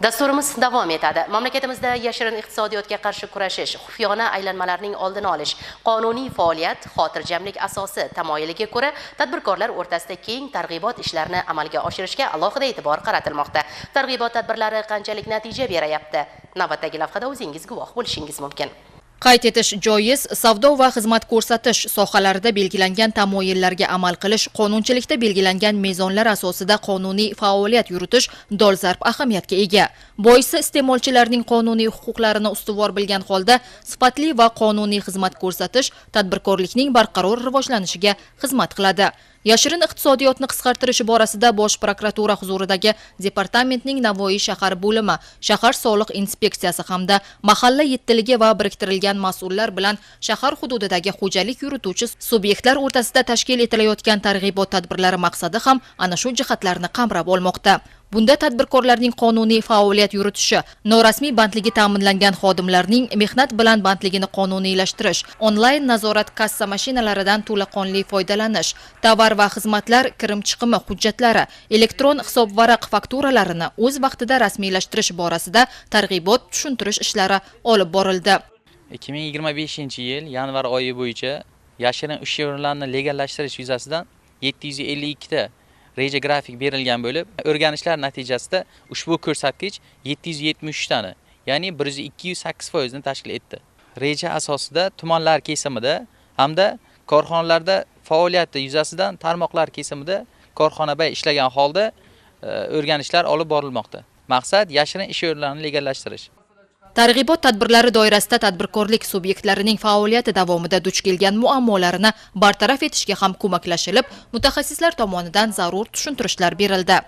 Dasturimiz davom etadi. Mamlakatimizda yashirin iqtisodiyotga qarshi kurashish, xufiyona aylanmalarning oldini olish, qonuniy faoliyat, xotirjamlik asosi tamoyiliga ko'ra tadbirkorlar o'rtasida keng targ'ibot ishlarini amalga oshirishga alohida e'tibor qaratilmoqda. Targ'ibot tadbirlari qanchalik natija berayapti? Navbatdagi lavhada o'zingiz guvoh bo'lishingiz mumkin. Qayd etish joiz, savdo va xizmat ko'rsatish sohalarida belgilangan tamoyillarga amal qilish, qonunchilikda belgilangan mezonlar asosida qonuniy faoliyat yuritish dolzarb ahamiyatga ega. Boisi, iste'molchilarning qonuniy huquqlarini ustuvor bilgan holda sifatli va qonuniy xizmat ko'rsatish tadbirkorlikning barqaror rivojlanishiga xizmat qiladi. Yashirin iqtisodiyotni qisqartirish borasida Bosh prokuratura huzuridagi departamentning Navoiy shahar bo'limi, shahar soliq inspeksiyasi hamda mahalla yettiligi va biriktirilgan mas'ullar bilan shahar hududidagi xo'jalik yurituvchi subyektlar o'rtasida tashkil etilayotgan targ'ibot tadbirlari maqsadi ham ana shu jihatlarni qamrab olmoqda. Bunda tadbirkorlarning qonuniy faoliyat yuritishi, norasmiy bandligi ta'minlangan xodimlarning mehnat bilan bandligini qonuniylashtirish, onlayn nazorat kassa mashinalaridan to'laqonli foydalanish, tovar va xizmatlar kirim chiqimi hujjatlari, elektron hisobvaraq fakturalarini o'z vaqtida rasmiylashtirish borasida targ'ibot tushuntirish ishlari olib borildi. 2025-yil yanvar oyi bo'yicha yashirin ish o'rinlarini legallashtirish yuzasidan 752 ta reja grafik berilgan bo'lib, o'rganishlar natijasida ushbu ko'rsatkich 773 tani, ya'ni 102,8% ni tashkil etdi. Reja asosida tumanlar kesimida hamda korxonalarda faoliyati yuzasidan tarmoqlar kesimida korxonabay ishlagan holda o'rganishlar olib borilmoqda. Maqsad yashirin ish o'rinlarini legallashtirish. Targ'ibot tadbirlari doirasida tadbirkorlik subyektlarining faoliyati davomida duch kelgan muammolarini bartaraf etishga ham ko'maklashilib, mutaxassislar tomonidan zarur tushuntirishlar berildi.